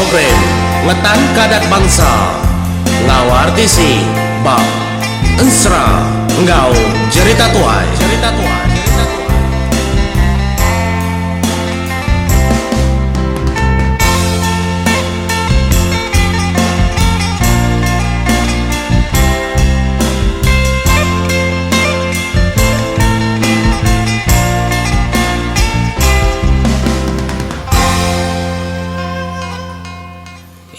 Program Ngetanka Adat Bansa enggau RTC ba Ensera enggau Jerita Tuai. Jerita Tuai.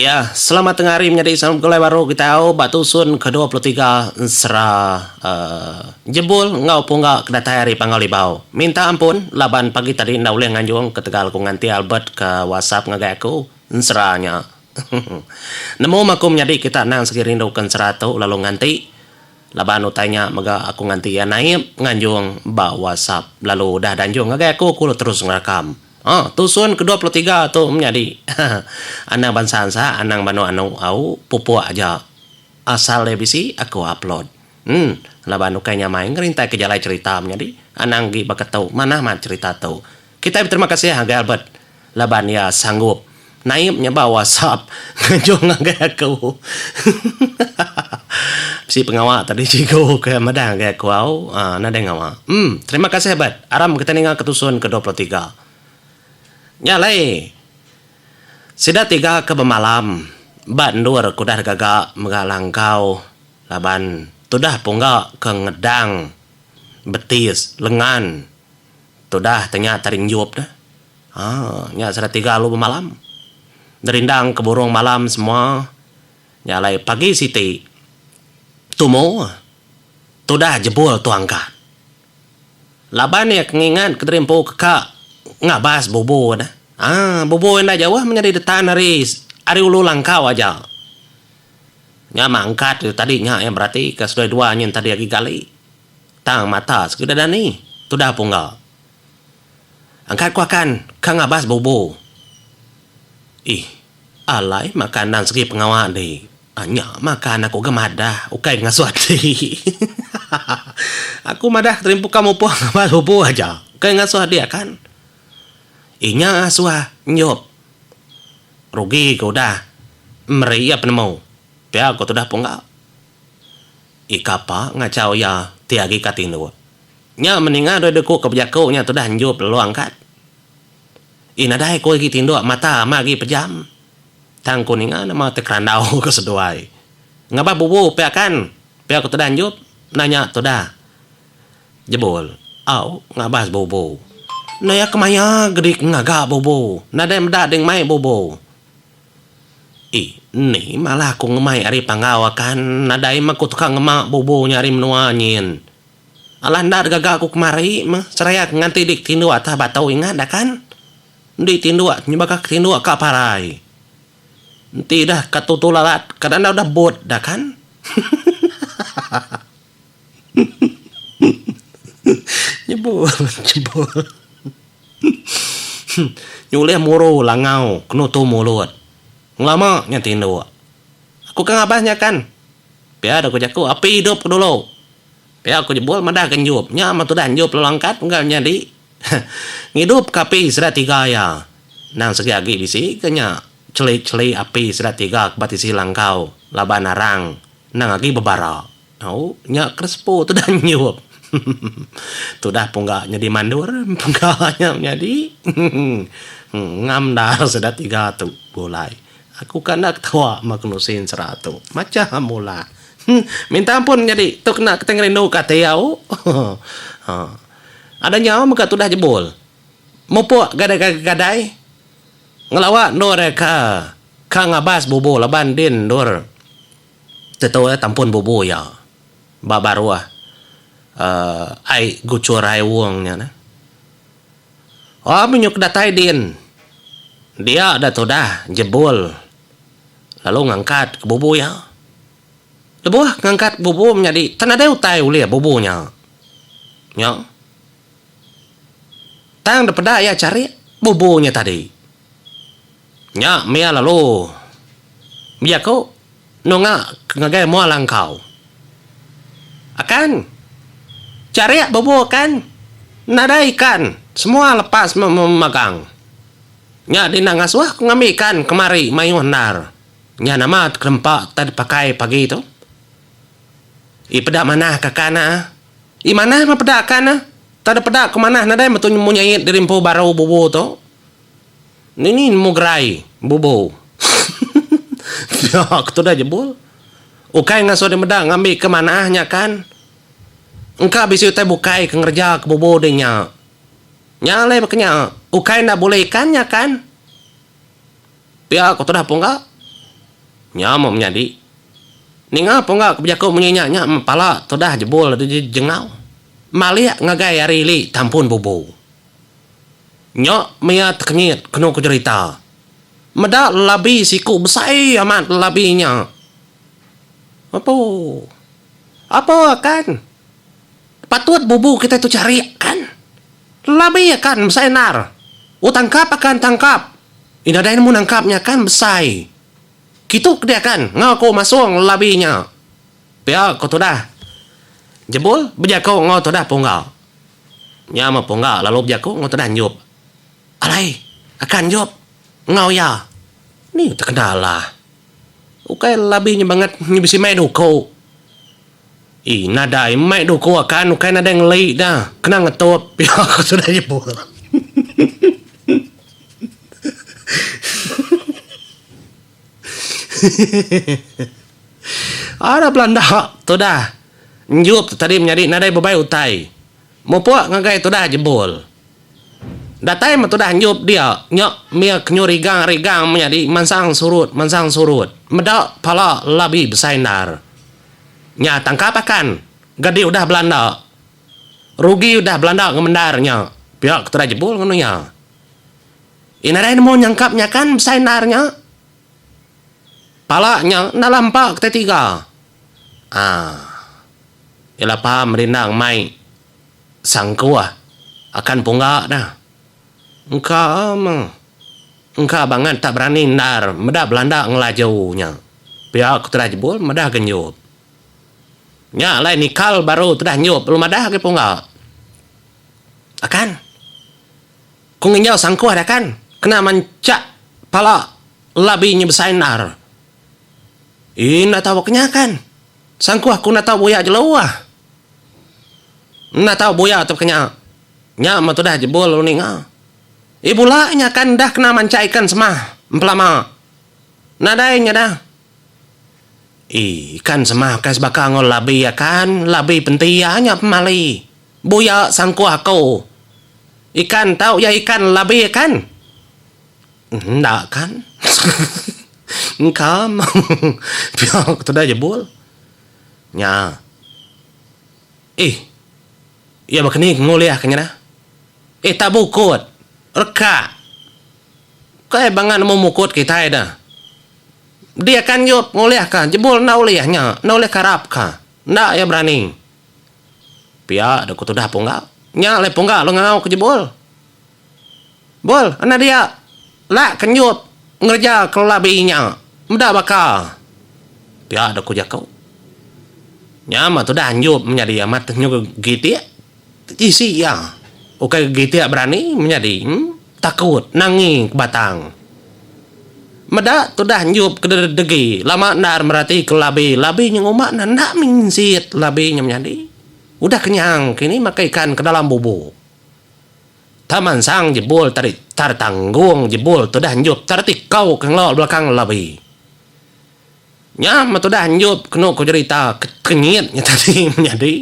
Ya, selamat tengah hari menyadi sama begulai baru kita au ba tusun ke 23 ensera uh, jebul enggau pungga ke datai ari Panggau Libau. Minta ampun laban pagi tadi enda ulih nganjung ketegal ku nganti Albert ke WhatsApp ngagai aku ensera nya. Nemu meh aku menyadi kita endang sigi rindu ke ensera tu lalu nganti Laban utai nya mega aku nganti iya naip nganjung ba WhatsApp lalu udah danjung ngagai aku aku terus ngerakam. Ha tusun ke 23 tu menyadi. Anang bansa ansa anang banu anu au pupuk aja asal iya bisi aku upload. Em laban ukai nyamai ngerintai ke jalai cherita menyadi anang agi baka tu manah amat cherita tu. Kitai beterima kasih ngagai Albert laban iya sanggup naip nya ba WhatsApp ngejung ngagai aku. Bisi pengawa tadi cikgu ke madah ngagai aku au aaa nadai ngawa. Emm terima kasih Albert. Aram kitai ninga ke tusun ke 23. Nya alai sida tiga ke bemalam ba endur ke udah digaga mega langkau laban tudah pungga ke ngedang betis lengan tudah te nya tadi njup deh. Haa nya sida tiga alu bemalam. Derindang ke burung malam semua. Nya alai pagi siti tumu tudah jebul tu angkat. Laban iya ke ngingat ke diri empu ke ka ngabas bubu deh. Haa bubu enda jauh menyadi detan ari ari ulu langkau aja. Nya mah angkat tu tadi nya iya berati ke seduai dua nyin tadi agi gali. Tang mata sekeda dani tudah pungga. Angkat ku akan ka ngabas bubu. Ih, alai makan endang segi pengawa di. Nya makan aku ga madah ukai ngasuh ati. Aku madah terimpu ka mupuk ngabas bubu aja ukai ngasuh adi akan. Ih nya suah nyup. Rugi ke udah meri iya penemu. Pia ku tudah pungga. Ih kapa ngachau iya ti agi ka tinduk. Nya meninga doi deku ke bejaku nya tudah enjup lalu angkat. Ih nadai ku agi tinduk mata amat agi pejam. Tang ku ninga nama ti kerandau ke seduai. Ngabah bubu pia kan? Pia ku tudah enjup nanya tudah Jebul. Au ngabas bubu. Naya kemaya gedi ngaga bubu. Nadai meda ding mai bubu. Ih ni malah ku ngemai ari panggau akan nadai meh ku teka ngema bubu nya ari menua nyin. Alah enda digaga aku kemari meh seraya ke nganti dik tinduk atas batu ingat dah kan. Endi tinduk nyebaka ke tinduk ka parai. Enti dah ka tutu lalat kada enda udah but dah kan. Nyebul nyebul nyulih muru langau ke nutu mulut. Ngelama nya tinduk. Aku ke ngabas nya kan. Pia deh ku jaku api idup ke dulu. Pia ku Jebul madah ke Enjup. Nya meh tudah Enjup lalu angkat enggau nyadi ngidup ke api sida tiga iya. Endang segi agi bisi ke nya cheli-cheli api sida tiga ke ba tisi langkau laban arang endang agi bebara. Au nya ke sepu tudah Enjup. Tudah pungga nyadi mandur pungga nya menyadi ngam endar sida tiga tu begulai. Aku ka enda ketawa meh kenusi ensera tu. Macham ulah. Minta ampun menyadi tu kena kitai ngerindu ka ati au. Ada nyau mega tudah jebul. Mupuk gadai-gadai ngelawa endur iya ka ka ngabas bubu laban din endur tetu iya tampun bubu iya ba baruh uhh ai guchur ai wong nya neh. Oh menyuk datai din dia da tudah jebul lalu ngangkat ke bubu iya. Lebuh ngangkat bubu menyadi tang nadai utai ulih bubu nya. Nya. Tang da peda iya charik bubu nya tadi. Nya mih iya lalu bejaku nunga ngagai mua langkau. Akan. Charik bubu akan. Nadai ikan. Semua lepas memagang. Nya dih enda ngasuh ku ngambi ikan kemari mayuh endar. Nya nama kelempa tai dipakai pagi tu. Ii peda manah ka kan ah. Ii manah meh peda kan ah. Tak ada peda ku manah nadai metu nemu nyait diri empu baru bubu tu. Ni ni nemu gerai bubu. Pia ku tudah jebul. Ukai ngasuh deh meda ngambi ke manah nya kan. Engka bisi utai bukai ke ngereja ke bubu deh nya. Nya alai baka nya ukai enda bulih ikan nya kan. Pia ku tudah pungga. Nya meh menyadi. Ninga pungga ke bejaku munyi nya nya meh pala tudah jebul jengau. Malik ngagai ari ili tampun bubu. Nya meh iya tekenyit kenu ku jerita. Meda lelabi siku besai amat lelabi nya. Apu. Apu kan. Patut bubu kitai tu charik kan. Lelabi akan besai endar. Oh tangkap akan tangkap. Ih nadai nemu nangkap nya kan besai. Kitu ke dia kan enggau aku masung lelabi nya. Pia ko tudah. Jebul bejaku enggau tudah pungga. Nya meh pungga lalu bejaku enggau tudah enjup. Alai akan enjup enggau iya. Ni tekena lah. Ukai lelabi nya bangat nya bisi mai duku. Ii nadai mai duku akan ukai nadai ngeli da kena ngetup pia ku sudah nyebut. Ada belanda tudah enjup tu tadi menyadi nadai bebai utai. Mupuk ngagai tudah jebul. Datai meh tudah enjup dia nya mih ke nyu rigang-rigang menyadi mansang surut mansang surut meda pala labi besai endar. Nya tangkap akan gadi udah belanda. Rugi udah belanda ngemendar nya pia ke tudah jebul ngenu iya. Iya nadai nemu nyangkap nya kan besai endar nya. Pala nya enda lah empa kitai tiga. Aaa. Ila paham rindang mai sangkuh akan pungga dah. Engka meh. Engka bangat tak berani endar meda belanda ngelaju nya. Pia ku tudah jebul madah ga nyup. Nya alai nikal baru tudah nyup lalu madah agi pungga. Akan. Ku nginjau sangkuh dah kan kena manchak pala labi nya besai endar. Ii enda tau ke nya kan. Sangkuh aku enda tau buya jelu ah. Enda tau buya tu ke nya. Nya meh tudah jebul lalu ninga. Ii bula nya kan dah kena manchak ikan semah empelama. Nadai nya dah. Ii ikan semah ukai sebaka enggau labi akan, labi penti iya nya pemali. Buya sangkuh aku. Ikan tau iya ikan labi akan. Enda kan. Engka pia ku tudah jebul. Nya. Ih. Iya baka ni ngulih ke nya dah. Eh tak bukut. Rekak. Kai bangat nemu mukut kitai dah. Dia kan nyup ngulih ka jebul enda ulih nya, enda ulih karap ka. Enda iya berani. Pia deh ku tudah pungga. Nya alai pungga lalu ngangau ke jebul. Bul, enda dia. Lak ke nyup ngereja ke lelabi nya. Meda baka. Pia deh ku jaku. Nya mah tudah nyup menyadi amat nyup gegitik. Isi iya. Ukai gegitik berani menyadi takut nangi ke batang. Meda tudah nyup ke degi lama endar merati ke labi. Labi nya ngumba enda enda mih nginsit labi nya menyadi. Udah kenyang kini makai ikan ke dalam bubu. Tak mansang jebul tadi tar tanggung jebul tudah njup tar tikau ke ngelo belakang labi. Nya meh tudah njup kenu ku jerita kenyit nya tadi menyadi.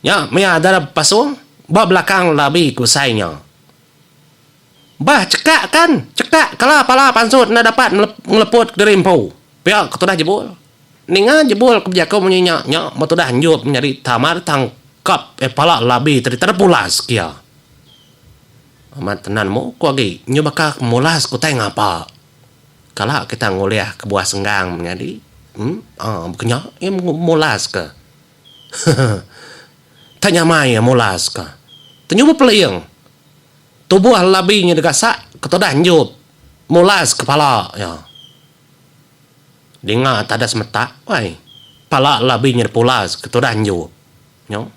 Nya meh ada pasung ba belakang labi ke besai nya. Bah chekak kan, chekak kala pala pansut enda dapat ngeleput kediri empu. Pia ke tudah jebul. Ninga jebul ke bejaku munyi nya, nya meh tudah njup menyadi tamar tangkap eh pala labi tadi terpulas kia. Amat tenan mu ku agi nyu baka mulas ku utai ngapa. Kala kita ngulih ke buah senggang menyadi em aaa baka nya iya mulas ka. Hehe. Tak nyamai iya mulas ka. Tenyu bepeling. Tubuh labi nya digasak ke tudah njup mulas ke pala iya. Dinga tada semetak wai pala labi nya dipulas ke tudah njup. Nyo.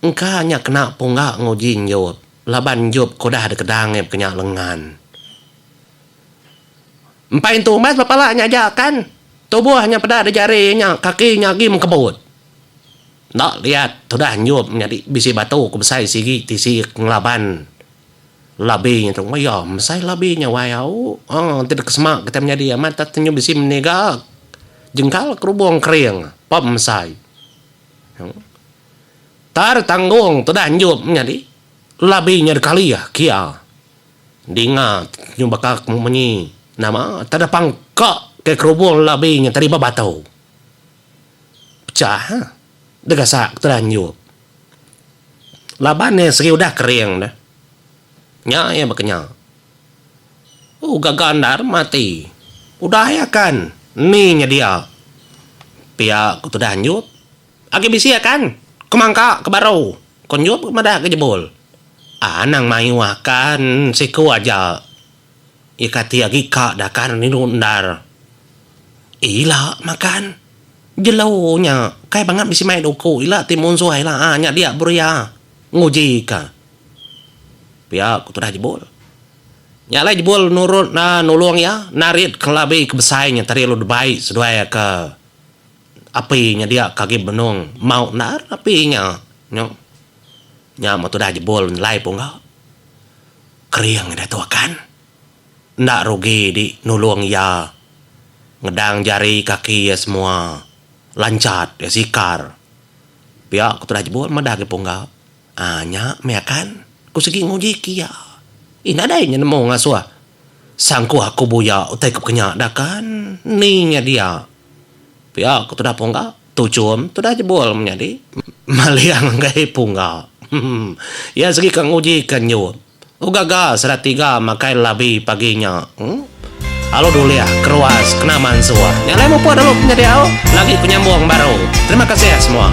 Engka nya kena pungga nguji njup. Laban Enjup ke udah dikedang iya bekenya lengan. Empai entu umbas ba pala nya aja kan. Tubuh nya peda da jari nya kaki nya agi mengkebut. Enda liat tudah Enjup nyadi bisi batu ke besai sigi tisi ngelaban labi nya tu. Iya mesai labi nya wai au. Aaa ti deka sema kitai menyadi amat tak nyu bisi meniga jengkal kerubung kering pa mesai. Tar tanggung tudah enjup menyadi labi nya dikali kia. Dinga nyu baka ke munyi nama tada pangka ke kerubung labi nya tadi ba batu. Pechah degasak tudah enjup. Laban iya segi udah kering dah. Nya iya baka nya. Ooh gaga endar mati. Udah iya kan ni nyedia. Pia ku tudah enjup. Agi bisi akan, ku mangka ke baru, ku Enjup ke madah ke Jebul. Anang mayuh akan, siku aja. Iya kati agi ka dakan rindu endar. Ila makan. Jelu nya, kai bangat bisi mai duku ila ti munsuh ila aa nya dia beria nguji ka. Pia ku tudah Jebul. Nya alai Jebul nurun nulung iya narit kelabi ke besai nya tadi lalu dibai seduai ke. Api nya dia ke agi benung mau endar api nya. Nyo. Nya meh tudah jebul nyelai pungga. Kering ida tu akan. Enda rugi di nulung iya. Ngedang jari kaki iya semua. Lanchat iya sikar. Pia ku tudah jebul madah agi pungga. Aa nya meh akan. Ku sigi nguji ke iya. Ih nadai nya nemu ngasuh sangkuh aku buya utai ke pekenya dah kan. Ni nya dia. Pia ku tudah pungga, tuchum tudah jebul menyadi maling ngagai pungga. Iya segi ka nguji ka nyup. Ugaga sida tiga makai labi pagi nya. Alu dulih keruas kena mansuh. Nya alai mupuk dulu menyadi au lagi ku nyambung baru. Terima kasih semua.